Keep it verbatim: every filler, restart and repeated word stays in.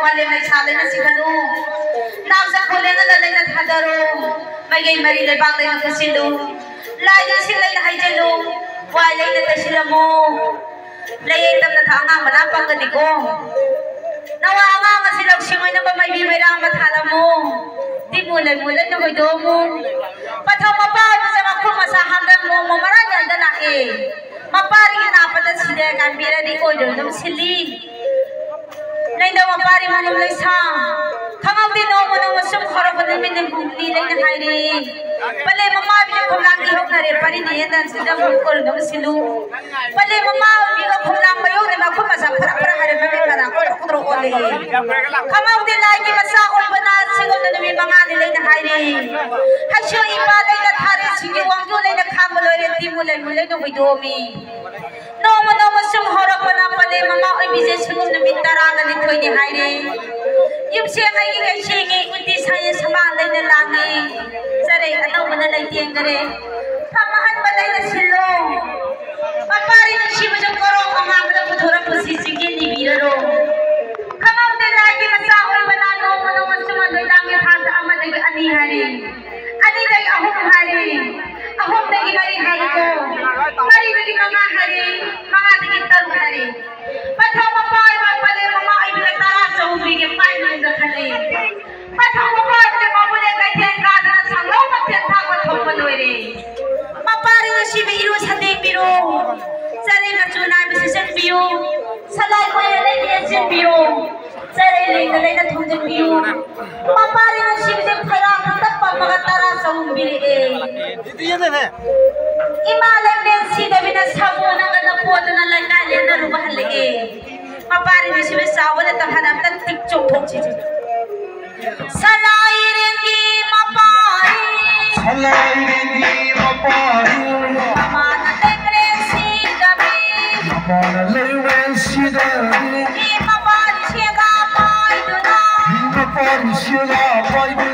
ꯋꯥꯂꯦꯝ ꯂꯩꯁꯥ ꯂꯩꯅ ꯆꯤꯡꯈꯠꯂꯨ꯫ ꯅꯥꯎ ꯆꯐꯨ ꯂꯦꯡꯉꯒ ꯂꯩꯅ ꯊꯥꯗꯔꯨ꯫ ꯃꯥꯏꯀꯩ ꯃꯔꯤ ꯂꯩꯕꯥꯛ ꯂꯩꯅ ꯀꯣꯏꯁꯤꯜꯂꯨ꯫ ꯂꯥꯏꯗ ꯏꯁꯤꯡ ꯂꯩꯅ ꯍꯩꯖꯤꯜꯂꯨ꯫ ꯋꯥꯏ ꯂꯩꯅ ꯇꯩꯁꯤꯜꯂꯝꯃꯨ꯫ ꯂꯩꯌꯦ ꯇꯝꯅ ꯊꯥ ꯑꯉꯥꯡ ꯃꯅꯥ ꯄꯪꯒꯅꯤꯀꯣ꯫ ꯅꯋꯥ ꯑꯉꯥꯡ ꯑꯁꯤ ꯂꯧꯁꯤꯡ ꯑꯣꯏꯅꯕ ꯃꯩꯕꯤ ꯃꯩꯔꯥ ꯑꯃ ꯊꯥꯜꯂꯝꯃꯨ꯫ ꯇꯤꯃꯨ ꯂꯩꯃꯨ ꯂꯩꯅ ꯍꯣꯏꯗꯣꯛꯑꯝꯃꯨ꯫ ꯄꯊꯧ ꯃꯄꯥ ꯑꯣꯏꯕꯁꯦ ꯃꯈꯨꯠ ꯃꯁꯥ ꯍꯥꯝꯗ ꯅꯣꯡꯃ ꯃꯔꯥꯡ ꯌꯥꯏꯗ ꯂꯥꯛꯑꯦ꯫ ꯃꯄꯥꯔꯤꯒꯤ ꯅꯥꯄꯗ ꯁꯤꯗꯦ ꯀꯥꯟꯕꯤꯔꯗꯤ ꯑꯣꯏꯗꯣꯏ ꯑꯗꯨꯝ ꯁꯤꯜꯂꯤ꯫ ꯅꯩꯅꯧ ꯃꯄꯥꯔꯤ ꯃꯅꯨꯡ ꯂꯩꯁꯥ꯫ ꯈꯪꯍꯧꯗꯦ ꯅꯣꯡꯃ ꯅꯣꯡꯃ ꯁꯨꯝ ꯍꯧꯔꯛꯄ ꯅꯨꯃꯤꯠ ꯅꯤꯍꯨꯝꯅꯤ ꯂꯩꯅ ꯍꯥꯏꯔꯦ꯫ ꯄꯂꯦ ꯃꯃꯥ ꯏꯕꯤ ꯈꯣꯡꯂꯥꯡ ꯏꯍꯧꯅꯔꯦ ꯄꯔꯤꯅꯤ ꯍꯦꯟꯗꯟꯁꯤꯗ ꯃꯨꯛ ꯀꯣꯔꯨꯅꯕ ꯁꯤꯜꯂꯨ꯫ ꯄꯂꯦ ꯃꯃꯥ ꯏꯕꯤꯒ ꯈꯣꯡꯂꯥꯡ ꯃꯌꯣꯡꯅꯦ ꯃꯈꯨꯠ ꯃꯁꯥ ꯐꯔꯛ ꯐꯔꯛ ꯍꯥꯏꯔꯦ ꯃꯃꯤꯠ ꯃꯅꯥ ꯀꯣꯇ꯭ꯔꯣꯛ ꯀꯣꯇ꯭ꯔꯣꯛ ꯑꯣꯜꯂꯦ꯫ ꯈꯪꯍꯧꯗꯦ ꯂꯥꯏꯒꯤ ꯃꯆꯥ ꯑꯣꯏꯕꯅ ꯁꯤꯒꯨꯝꯅ ꯅꯨꯃꯤꯠ ꯃꯉꯥꯅꯤ ꯂꯩꯅ ꯍꯥꯏꯔꯦ꯫ ꯍꯩꯁꯨ ꯏꯄꯥ ꯂꯩꯅ ꯊꯥꯔꯦ ꯁꯤꯡꯖꯨ ꯋꯥꯡꯖꯨ ꯂꯩꯅ ꯈꯥꯡꯕ ꯂꯣꯏꯔꯦ ꯇꯤꯃꯨ ꯂꯩꯃꯨ ꯂꯩꯅ ꯍꯨꯏꯗꯣꯛꯑꯝꯃꯤ꯫ ꯅꯣꯡꯃ ꯅꯣꯡꯃ ꯁꯨꯝ ꯍꯧꯔꯛꯄꯅ ꯄꯂꯦ ꯃꯃꯥ ꯑꯣꯏꯕꯤꯁꯦ ꯁꯤꯒꯨꯝ ꯅꯨꯃꯤꯠ ꯇꯔꯥꯒ ꯅꯤꯊꯣꯏꯅꯤ ꯍꯥꯏꯔꯦ꯫ ꯌꯨꯝꯁꯦ ꯑꯩꯒꯤ ꯀꯩꯁꯦꯡꯉꯤ ꯎꯇꯤ ꯁꯥꯏꯌꯦ ꯁꯃꯥꯡ ꯂꯩꯅ ꯂꯥꯡꯉꯤ꯫ ꯆꯔꯩ ꯑꯅꯧꯕꯅ ꯂꯩꯇꯦꯡꯈꯔꯦ꯫ ꯐꯝ ꯑꯍꯟꯕ ꯂꯩꯅ ꯁꯤꯜꯂꯣ꯫ ꯃꯄꯥꯔꯤ ꯅꯨꯡꯁꯤꯕꯁꯨ ꯀꯣꯔꯣꯛ ꯑꯉꯥꯡꯕꯗ ꯄꯨꯊꯣꯔꯛꯄꯁꯤ ꯆꯤꯡꯒꯦ ꯅꯤꯕꯤꯔꯔꯣ꯫ ꯈꯪꯍꯧꯗꯦ ꯂꯥꯏꯒꯤ ꯃꯆꯥ ꯑꯣꯏꯕꯅ ꯅꯣꯡꯃ ꯅꯣꯡꯃ ꯁꯨꯝ ꯂꯣꯏꯅꯥꯡꯒꯤ ꯊꯥꯡꯗ ꯑꯃꯗꯒꯤ ꯑꯅꯤ ꯍꯥꯏꯔꯦ꯫ ꯑꯅꯤꯗꯒꯤ ꯑꯍꯨꯝ ꯍꯥꯏꯔꯦ꯫ ꯑꯍꯨꯝꯗꯒꯤ ꯃꯔꯤ ꯍꯥꯏꯔꯦꯀꯣ꯫ ꯃꯔꯤꯗꯒꯤ ꯃꯉꯥ ꯍꯥꯏꯔꯦ꯫ ꯃꯉꯥꯗꯒꯤ ꯇꯔꯨꯛ ꯍꯥꯏꯔꯦ꯫ ꯄꯊꯧ ꯃꯄꯥ ꯑꯣꯏꯕ ꯄꯂꯦ ꯃꯃꯥ ꯑꯣꯏꯕꯤꯅ ꯇꯔꯥ ꯆꯍꯨꯝ ꯄꯤꯒꯦ ꯄꯥꯏ ꯃꯅꯨꯡꯗ ꯈꯜꯂꯦ꯫ ꯄꯊꯧ ꯃꯄꯥ ꯑꯣꯏꯕꯤꯅ ꯃꯕꯨꯅꯦ ꯀꯩꯊꯦꯜ ꯀꯥꯗꯅ ꯁꯪꯂꯧ ꯃꯊꯦꯜ ꯊꯥꯛꯄ ꯊꯣꯡꯕ ꯂꯣꯏꯔꯦ꯫ ꯃꯄꯥꯔꯤ ꯅꯨꯡꯁꯤꯕ ꯏꯔꯨ ꯁꯟꯗꯦꯡꯕꯤꯔꯣ꯫ ꯆꯔꯩ ꯃꯆꯨ ꯅꯥꯏꯕ ꯁꯤꯆꯟꯕꯤꯌꯨ꯫ ꯁꯂꯥꯏ ꯀꯣꯏꯔ ꯂꯩꯕꯤ ꯌꯦꯠꯁꯤꯟꯕꯤꯌꯨ꯫ ꯆꯔꯩ ꯂꯦꯡꯗ ꯂꯩꯅ ꯊꯣꯡꯖꯤꯟꯕꯤꯌꯨ꯫ ꯃꯄꯥꯔꯤ ꯅꯨꯡꯁꯤꯕꯁꯦ ꯐꯩꯔꯥ ꯈꯛꯇ ꯄꯝꯃꯒ ꯇꯔꯥ ꯆꯍꯨꯝ ꯄꯤꯔꯛꯑꯦ꯫ ꯏꯃꯥ ꯂꯩꯃꯦꯟ ꯁꯤꯗꯕꯤꯅ ꯁꯥꯃꯨꯅꯒ ꯅꯄꯣꯠꯇꯅ ꯂꯩꯀꯥꯏ ꯂꯦꯟꯅꯔꯨꯕ ꯍꯜꯂꯛꯑꯦ꯫ ꯃꯄꯥꯔꯤ ꯅꯨꯡꯁꯤꯕ ꯆꯥꯎꯕꯗ ꯇꯪꯈꯥꯏꯗ ꯑꯝꯇ ꯇꯤꯛ ꯆꯣꯡꯊꯣꯛꯁꯤꯁꯦ꯫ ꯁꯂꯥꯏꯔꯦꯟꯒꯤ ꯃꯄꯥꯔꯤ꯫ ꯁꯂꯥꯏꯔꯦꯟꯒꯤ ꯃꯄꯥꯔꯤ꯫ ꯃꯃꯥꯅ ꯂꯩꯃꯔꯦꯟ ꯁꯤꯗꯕꯤ꯫ ꯃꯃꯥꯅ ꯂꯩꯃꯔꯦꯟ ꯁꯤꯗꯕꯤ꯫ ꯃꯤ ꯃꯄꯥꯔꯤ ꯁꯦꯒꯥ ꯄꯥꯏꯗꯨꯅ꯫ ꯃꯤ ꯃꯄꯥꯔꯤ ꯁꯦꯒꯥ ꯄꯥꯏꯗꯨꯅ꯫